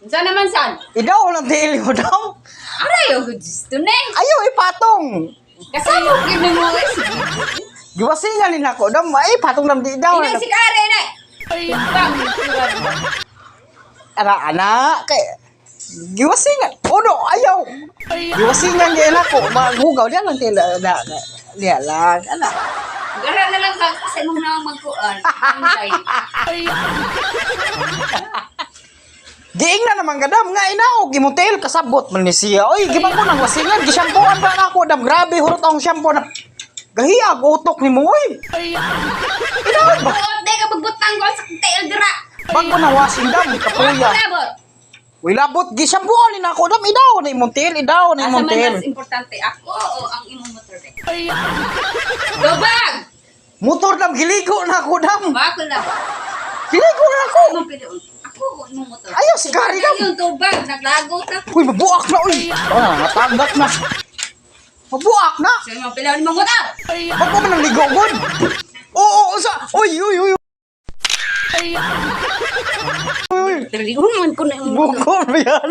Unsa naman san? Idaw lang tiil mo daw. Aray, oh, gusto na eh. Ayaw ipatong. Kasama ko yun mo eh. Sige. Giwasingan ni nako dam. Ay patong dam di daw. Inay si Kare na. Bang! Ara ana kay giwasingan. Ono ayaw. Giwasingan gyud nako maghugaw diyan lang tiil na diya lang ana. Gara na lang kang kasi mong nawang magkuan. Anday. Giing na naman gadam nga inaog imong tiil kasabot man ni siya. Oy gibang ko nang wasingan gisyampuan pa nako dam. Grabe hurot akong shampoo na. Gahiag utok nimo oy. Inaog ba? Buot day ka pagbutang ko sa tail dira. Bago na washing dam kapuya. Labot. Uy labot gisyampuan ni nako dam idaw na imong tiil idaw na Asa imong man tiil. mas importante, ako o ang imong motor be? Gobag! Motor dam giligo na ako dam. Bako labot. Giligo na ako. Imong piliun. Ako o imong motor. Ayaw si Gary dam. Yung tubag, naglagot na. Uy mabuak na uy. Oh, natanggap na. Mabuak na. So imong piliun imong motor. Bago man ang ligo gud. Oo, oo, sa. Uy, uy, uy. Uy, uy. Dali man ko na imong Buko ba yan?